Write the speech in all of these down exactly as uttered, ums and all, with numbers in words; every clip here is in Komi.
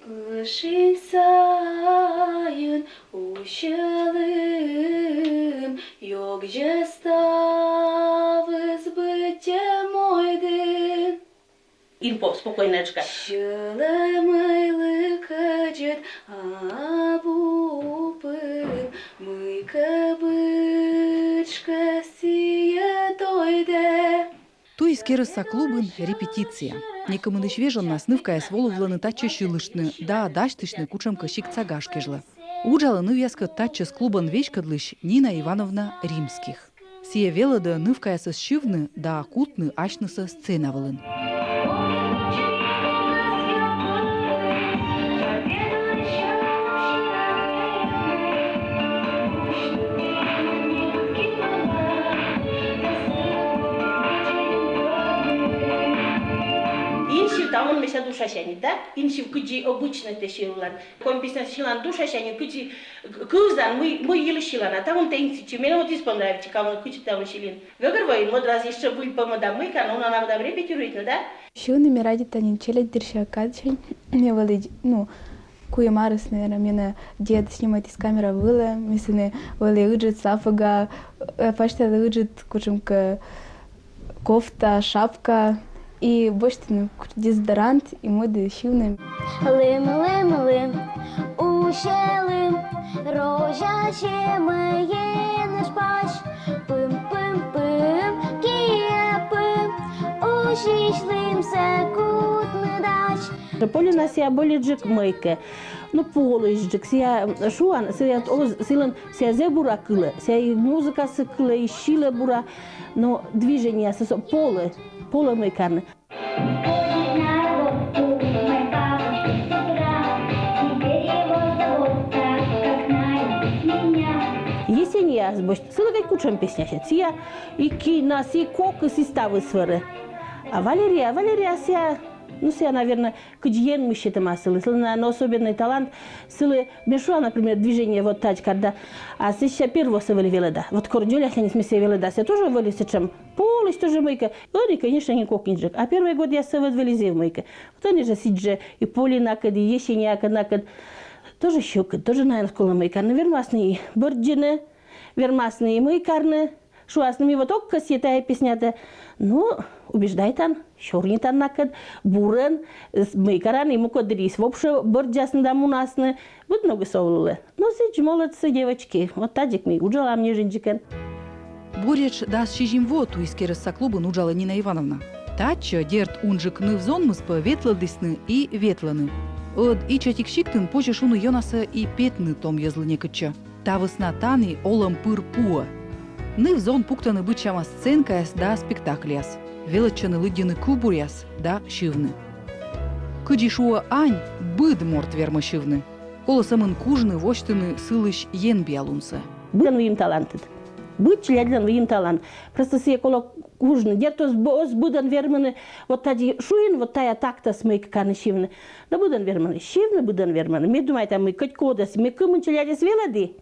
Ышинь сайын усьылім, ёгзьӧ ставыс быттьӧ мойдын. Ин пов спокойнӧйджыка. Сьӧлӧмӧй лы кӧдзыд абу пым, мыйкӧ быдшкӧ сійӧ тойдӧ. Туйыс керӧсса клубын репетиция. Некымынысь вежоннас нывкаяс волывлӧны татчӧ сьылыштны да дасьтысьны кутшӧмкӧ сиктса гаж кежлӧ. Уджалӧ нывъяскӧд татчӧс клубӧн веськӧдлысь Нина Ивановна Римских. Сійӧ велӧдӧ нывкаясӧс сьывны да кутны асьнысӧ сцена вылын. Ин сьыв талун мися душасянь, да? Ин сьыв кыдзи обычно тэ сьылан. Коми песня сьылан душасянь, кыдзи к-, кывзан, мый, мый йылысь сьылан. А талун тэ ин сьыв, меным вот из понравитчӧ, кавун кыдзи талун сьылін. Гӧгӧрвоин, мӧд раз ещӧ выль помада мыйкӧ, но уна на репетируйтны, да? Сьывны ме радейта нин челядьдырся кадсянь, ме вӧлі, ну, куим арӧс, наверно, менӧ дед снимайтіс камера вылӧ, ме сэні вӧлі ыджыд сапӧга, э, пасьтала ыджыд кутшӧмкӧ кофта, шапка, и босьтны дезодорант, и мӧді сьывны. Лым, лым, лым, усьӧ лым, розя семӧ енэж пась, пым, пым, пым, киӧ пым, усьысь лымсӧ кутны дась. Полина сія больӧджык мыйкӧ, ну, полысьджык, сія, м, шуан, сія, о, сылӧн сія зэв бура кылӧ, сія и музыкасӧ кылӧ, и сьылӧ бура, но движениеясыс со полӧ, полӧ мыйкӧ. Есенияс босьт, сылы кӧть кутшӧм песнясӧ, сія и кинас, и кокыс, и ставыс вӧрӧ. А Валерия, Валерия сія, ну, сія, наверно, кыдзи енмыс сетӧма сылы, сылӧн, наверно, особеннӧй талант, сылы, ме шуа, например, движение вот тадз кар да, а сэсся первойсӧ вӧлі велӧда. Вот кор дзолясяньыс ме сійӧс велӧда, сія тоже вӧлі сэтшӧм полысь, тоже мыйкӧ. Ӧні, конечно, нин кокниджык, а первой годъяссӧ вот вӧлі зэв мыйкӧ. Вот ӧні жӧ сідз жӧ и Полинакӧд, и Есениякӧд, накӧд тоже сьӧкыд, тоже, наверно, колӧ мыйкӧ. Но вермасны и бӧрддзыны, вермасны и мыйкӧ карны. Шуасны, ми вот ог кӧсйӧ тайӧ песнятӧ. Но убеждайтан, сёрнитан накӧд, бурӧн, с-, мыйкӧ каран, и мукӧддырйиыс вообще бӧрддзасны да мунасны. Быд ногыс овлӧ. Но сідз молодцы, девочки. Вот тадзик ми уджалам ньӧжйӧникӧн. Буретш дас сизим во Туйскерӧсса клубын уджалӧ Нина Ивановна. Татчӧ, дерт, унджык ныв-зонмыс пӧ ветлӧдлісны и ветлӧны. Ӧд ичӧтик сиктын, позьӧ шуны, ёнасӧ и петны том йӧзлы некытчӧ. Та вӧсна тані олӧм пыр пуӧ. Ныв-зон пуктӧны быдсяма сценкаяс да спектакльяс, велӧдчӧны лыддьыны кывбуръяс да сьывны. Кыдзи шуӧ ань, быд морт вермӧ сьывны. Колӧ сӧмын кужны восьтыны сылысь енбиалунсӧ. Быдӧн выйым талантыд. Быд челядьлӧн выйым талант. Просто сійӧ колӧ кужны. Дерт, оз б-, оз быдӧн вермыны. Вот тадзи шуин, вот тайӧ тактас мыйкӧ карны, сьывны. Но быдӧн вермыны, сьывны быдӧн вермыны. Ме думайта, мый кӧть кодӧс, ме кымын челядьӧс велӧді.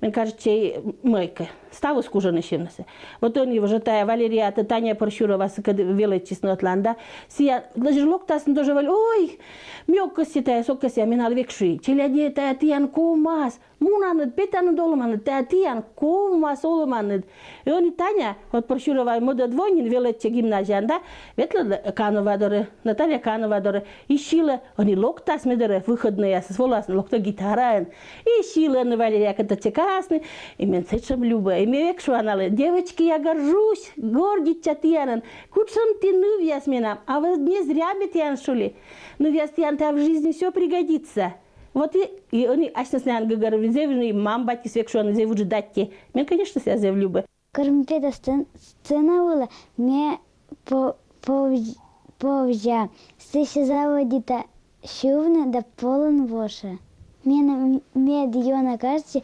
Мен кажитчӧ, мыйкӧ ставыс кужӧны сьывнысӧ. Вот ӧні жӧ тайӧ Валерия, та-, Таня Паршурова, сыкӧд велӧдчисны ӧтлаын да. Сія даже локтасны тоже вӧлі, ой, ме ог кӧсйӧ тайӧс, ог кӧсйӧ, а ме налы век шуи: челядьӧй, тайӧ тіян ковмас. Мунанныд, петанныд олӧманыд, тайӧ тіян ковмас олӧманыд. И ӧні Таня, вот Паршурова, мӧдӧд во нин велӧдчӧ гимназияын да, ветлӧ Канова дорӧ, Наталья Канова дорӧ, и сьылӧ, ӧні локтас ме дорӧ, выходнӧйясас воласны, локтӧ гитараӧн. И сьылӧны, Валериякӧд чекасны, и мен сэтшӧм любӧ. И ме век шуа налы: девочки, я горжусь, гордитча тіянӧн, кутшӧм ті нывъяс менам, а вот не зря ме тіянӧс шулі. Нывъяс, тіян тайӧ в жизни всё пригодится. Вот и, и ӧні асьныс нин гӧгӧрвоӧны, зэв, и мам-батьыс век шуӧны, зэв ыджыд аттьӧ. Мен, конечно, сія зэв любӧ. Кор ме пета сцен-, сцена вылӧ, ме по-, повз-, повзя, сэсся заводита сьывны да полӧм вошӧ. Меным мед ёна кажитчӧ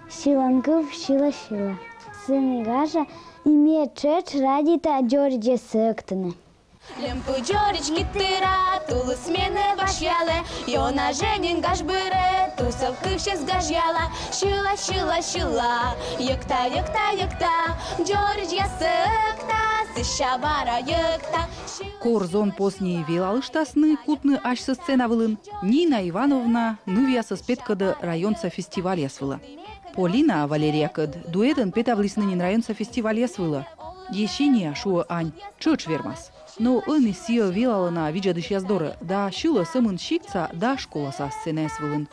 сьыланкыв сьыла-сьыла. Сцена гажа, и ме тшӧтш радейта дзоридзьяс сӧвтны. Льӧм пу дзоридз киті тыра, тулыс менӧ васьялӧ, ёна жӧ нин гаж бырӧ, тусов кывсьыс гажъяла, сьыла, сьыла, сьыла, йӧкта, йӧкта, йӧкта, дзоридзьяс сӧвта, сэсся бара йӧкта. Кор зонпосни велалыштасны кутны асьсӧ сцена вылын, Нина Ивановна нывъясӧс петкӧдӧ районса фестивальяс вылӧ. Полина Валериякӧд дуэтӧн петавлісны нин районса фестивальяс вылӧ. Есения шуӧ ань, тшӧтш вермас. Но ӧні сійӧ велалӧ на видзӧдысьяс дорӧ да сьылӧ сӧмын сиктса да школаса сценаяс вылын.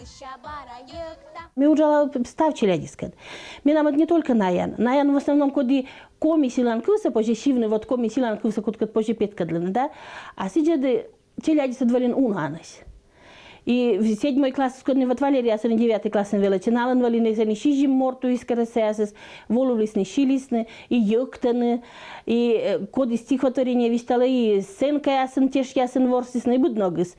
Ме уджала став челядьыскӧд. Менам ӧд не только наян. Наян в основном коді коми сьыланкывсӧ позьӧ сьывны, вот коми сьыланкывсӧ кодкӧд позьӧ петкӧдлыны, да? А сідз ӧд челядьыс ӧд вӧліны унаӧнӧсь. И в седьмой класс, кодкӧд вот Валерия сӧмын девятый классын велӧдчӧ, налӧн вӧліны сӧмын сизим морт, искӧрӧсаясыс, волывлісны, сьылісны, и йӧктӧны, и, э, коді стихотворение висьталӧ, и сценкаясын, тешъясын ворсісны, и быд ногыс.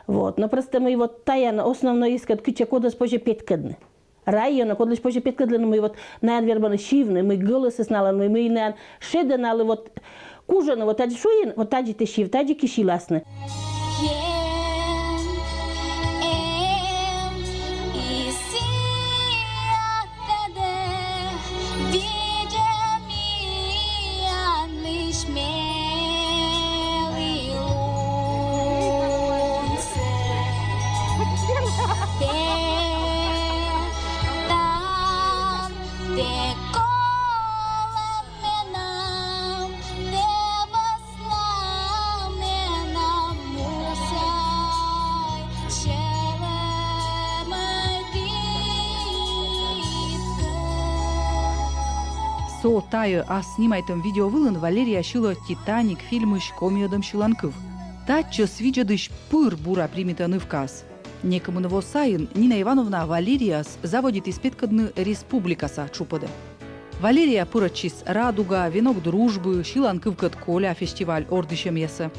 Вот. Но просто мый вот тая основнӧйыс, кытчӧ кодӧс позьӧ петкӧдны. Районӧ, кодлысь позьӧ петкӧдлыны, мый вот наян вермӧны сьывны, мый гӧлӧсыс налӧн, мый, мый наян шедӧ налы, вот кужӧны, вот тадзи шуин, вот тадзи тэ сьыв, тадзи кӧ сьыласны. Со тайӧ ас снимайтӧм видео вылын Валерия сьылӧ «Титаник» фильмысь комиӧдӧм сьыланкыв. Татчӧс видзӧдысь пыр бура примитӧ нывкаӧс. Некымын во сайын Нина Ивановна Валерияӧс заводитіс петкӧдны республикаса тшупӧдӧ. Валерия пырӧдчис «Радуга», «Венок дружбы», «Сьыланкывкӧд коля» фестиваль ордйысьӧмъясӧ.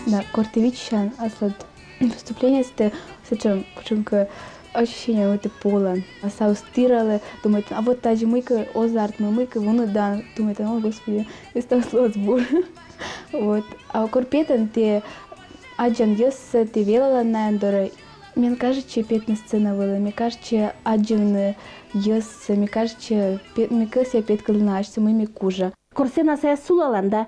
Да, кор тэ виччысян аслад выступлениеястӧ, сэтшӧм кутшӧмкӧ ощущение, мый тэ полан. А ставыс тіралӧ, думайтан, а вот тадзи мыйкӧ оз артмы, мыйкӧ вунӧдан, думайтан, о, Господи, ставыс лоас бур. Вот. А кор петан, тэ аддзан йӧзсӧ, тэ велалан наян дорӧ. Мен кажитчӧ петны сцена вылӧ, мен кажитчӧ аддзывны йӧзсӧ, мен кажитчӧ пе-, мен кӧсъя петкӧдлыны асьсӧ, мый ме кужа. Кор сцена саяс сулалан да,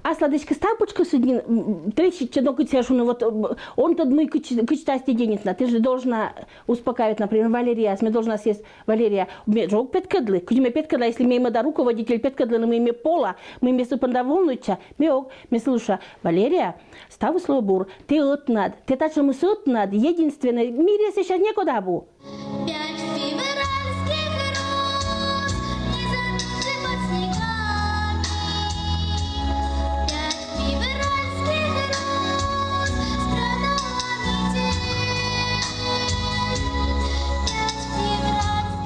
аслад эськӧ став пытшкӧсыд нин, м, трещитчӧ, но кыдз сійӧ шуны, вот, м, он тӧд, мый кыдз, кыдз тайӧс тэ деньыд на, тэ жӧ должна успокаивать, например, Валерияӧс, ме должна сійӧс, Валерия, ме жӧ ог петкӧдлы, кыдз ме петкӧдла, если ме мӧда руководитель петкӧдлыны, мый ме пола, мый ме сы понда волнуйтча, ме ог, ме сылы шуа, Валерия, ставыс лоӧ бур, тэ ӧтнад, тэ татшӧмыс ӧтнад, единственнӧй, мирӧ сейчас некод абу.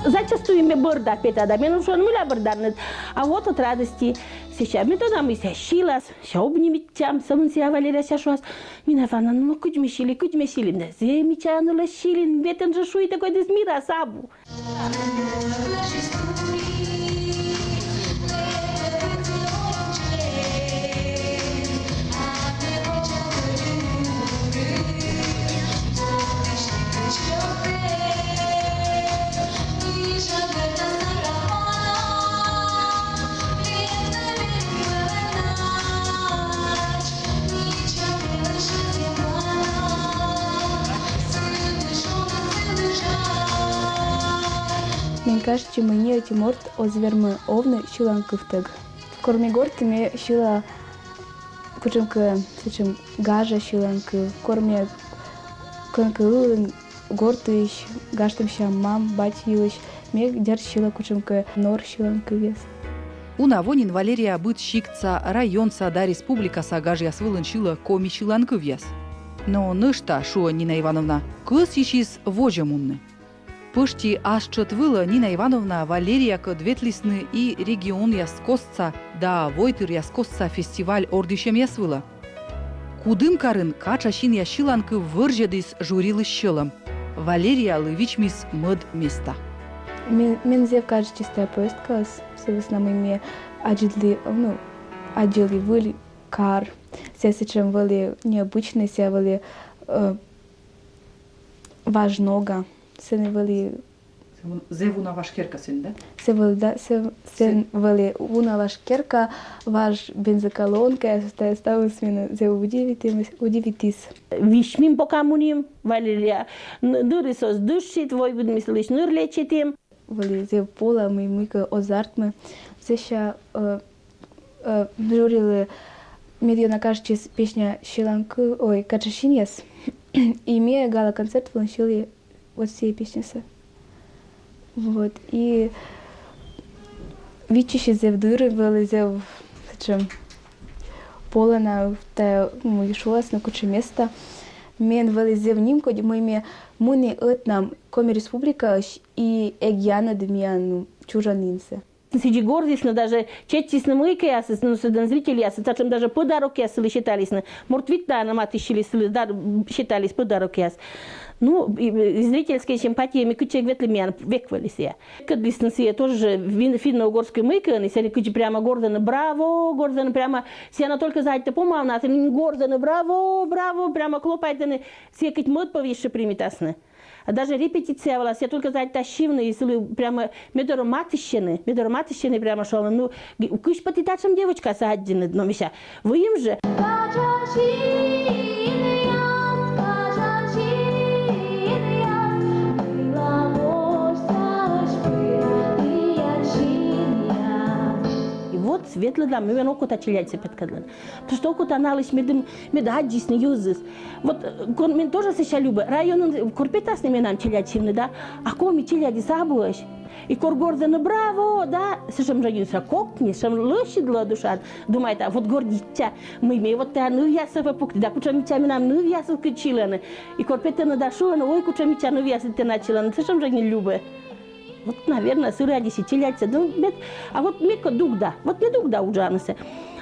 Зачастую ме бӧрда пета да, мен шуӧны, мыйла бӧрданныд. А вот от радости. Сейчас ме тӧда, мый сійӧ сьылас, сейчас обнимитчам, сӧмын сійӧ Валерия сейчас шуас. Нина Ивановна, ну кыдз ме сьылі, кыдз ме сьылі? Да зэв мича нылӧ сьылін, ме тэн жӧ шуи, тэ кодьыс мирас абу. Мен кажитчӧ, мый ни ӧти морт оз вермы овны сьыланкывтӧг. Кор ме гортын, ме сьыла кутшӧмкӧ сэтшӧм гажа сьыланкыв. Кор ме кӧнкӧ ылын гортысь, гажтӧмся мам-бать йылысь, ме дерт сьыла кутшӧмкӧ нор сьыланкывъяс. Уна во нин Валерия быд сиктса, районса да республикаса гажъяс вылын сьылӧ коми сьыланкывъяс. Но нӧшта, шуӧ Нина Ивановна, кӧсйысис водзӧ мунны. Пӧшти ас тшӧт вылӧ Нина Ивановна Валериякӧд ветлісны и регионъяс костса да войтыръяс костса фестиваль ордйысьӧмъяс вылӧ. Кудымкарын катшасинъя сьыланкыв вӧрзьӧдіс жюрилысь сьӧлӧм. Валериялы вичмис мӧд места. Мен, мен зэв кажитчис тайӧ поездкаыс, сы вӧсна мый ме аддзылі, ну, аддзылі выль Кар. Сія сэтшӧм вӧлі необычнӧй, сія вӧлі, э, важ нога. Сэні вӧлі... Зэв уна важ керка сэн, да? Сэн вӧлі, да, сэн, сэн вӧлі уна важ керка, важ бензоколонка, ставыс менӧ зэв удивитіс, удивитіс. Висьмим, пока мунім, Валерия н-, нырыс оз дышит, войбыдмис йылысь ныр лечитім. Вӧлі зэв пола, мый мыйкӧ оз артмы. Сэсся, э, э, жюрилы медъёна кажитчис песня «Сьыланкыв», ой, «Катшасинъяс». И ме гала-концерт вылын сьылі вот сійӧ песнясӧ. Вот. И виччысис зэв дыр, вӧлі зэв сэтшӧм пола на, тайӧ, мый шуасны, кутшӧм места. Мен вӧлі зэв нимкодь, мый ме муні ӧтнам Коми Республикаысь и эг янӧд миян чужанінсӧ. Сідзи гордісны, даже чеччисны мыйкӧясыс, ну, сэтшӧм зрительясыс, сэтшӧм даже подарокъяс сылы сеталісны. Морт вит на матысь сылы, да, сеталіс подарокъяс. Ну, и, и зрительскӧй симпатия ми кытчӧ эг ветлы, миян век вӧлі сія. Кӧдлісны сія тоже вин-, финно-угорскӧй мыйкӧ, и сэні кыдзи прямо гордӧны, браво, гордӧны прямо. Сія на только задь тӧ помавны, а сэні гордӧны, браво, браво, прямо клопайтӧны. Сія кыдз мӧд пӧв ещӧ примитасны. А даже репетиция вылас, сія только задь тӧ сьывны, и сылы прямо ме дорӧ матыстчӧны, ме дорӧ матыстчӧны, прямо шуӧны: «Ну, г-, кыдз пӧ ті татшӧм девочкасӧ аддзинныд?» Но мися, выйым жӧ. И вот ветлӧдлам, мый мен окота челядьсӧ петкӧдлыны. Потому что окота налысь, медым, мед аддзисны йӧзыс. Вот, э, кор мен тоже сэсся любӧ. Районын кор петасны менам челядь сьывны, да, а коми челядьыс абуӧсь. И кор горзӧны «браво», да, сэтшӧм жӧ нин, сэтшӧм кокни, сэтшӧм лӧсьыд лоӧ душаад. Думайта, вот гордитча, мый ме вот тайӧ нывъяссӧ пӧ пукті, да кутшӧм мича менам нывъясыс кыдз сьылӧны. И кор петӧны да шуӧны: «Ой, кутшӧм мича нывъясыд тэнад сьылӧны», сэтшӧм жӧ нин любӧ. Вот, наверно, сы радейтчӧ челядьсӧ. Ну, мед, а вот ме кӧ дугда, вот ме дугда уджавнысӧ.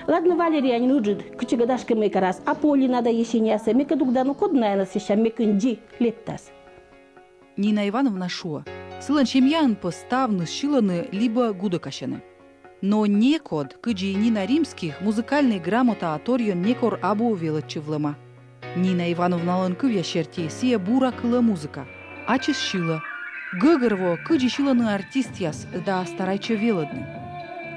Ладно, Валерия нин ыджыд, кытчӧкӧ, гашкӧ, мыйкӧ раз, а Полина да Есениясӧ ме кӧ дугда, ну, код найӧ сэсся ме кындзи лэптас? Нина Ивановна шуӧ: сылӧн семьяын пӧ ставныс сьылӧны либӧ гудӧкасьӧны. Но некод, кыдзи Нина Римских, музыкальнӧй грамотаторйӧн некор абу велӧдчывлӧма. Нина Ивановналӧн кывъяс серти, сійӧ бура кылӧ музыка. Ачыс сьылӧ. Гӧгӧрвоӧ, кыдзи сьылӧны артистъяс, да старайтчӧ велӧдны.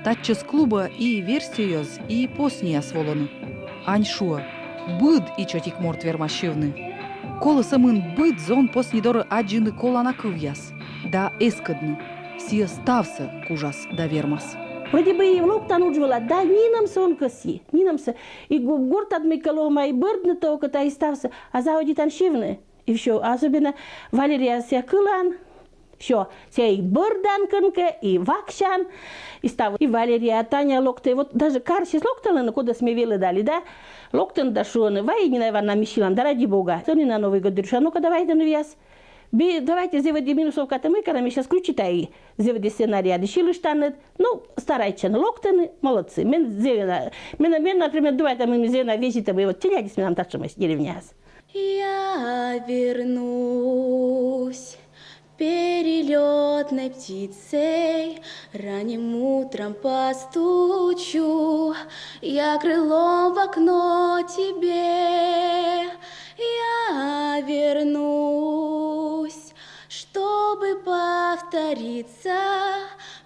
Татчӧс клубӧ и верстьӧяс, и посниас волӧны. Ань шуӧ: быд ичӧтик морт вермас сьывны. Колӧ сӧмын быд зон посни дорӧ аддзыны колана кывъяс да эскӧдны. Сійӧ ставсӧ кужас да вермас. Вроде бы и локтан удж вылад, да нинӧмсӧ он кӧсйы, нинӧмсӧ. И го-, гортад мыйкӧ лоӧма, и бӧрдны тӧ окота, и ставсӧ, а заводитан сьывны. И всё, особенно Валерияӧс сія кылан, всё, сія и бӧрдан кӧнкӧ, и ваксян, и став. И Валерия, Таня локтӧ, вот даже карсьыс локталӧны, кодӧс ме велӧдалі, да, локтӧны да шуӧны: «Вай, Нина Ивановна, ми сьылам». Да ради бога. Сэні на Новый год дырйи шуа: «Ну-ка, давайте, нывъяс, би-, давайте, зэв ӧдйӧ минусовкатӧ мыйкӧ на, ми сейчас включита и зэв ӧдйӧ сценарияд и сьылыштанныд». Ну, старайтчӧны, локтӧны, молодцы. Мен зэв ёна, мен, мен, например, думайта, мый ми зэв ёна везитӧм, и вот челядьыс менам татшӧмӧсь деревняас. Я вернусь перелётной птицей, ранним утром постучу я крылом в окно тебе. Я вернусь, чтобы повториться,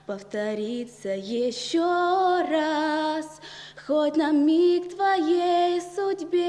повториться ещё раз, хоть на миг твоей судьбе.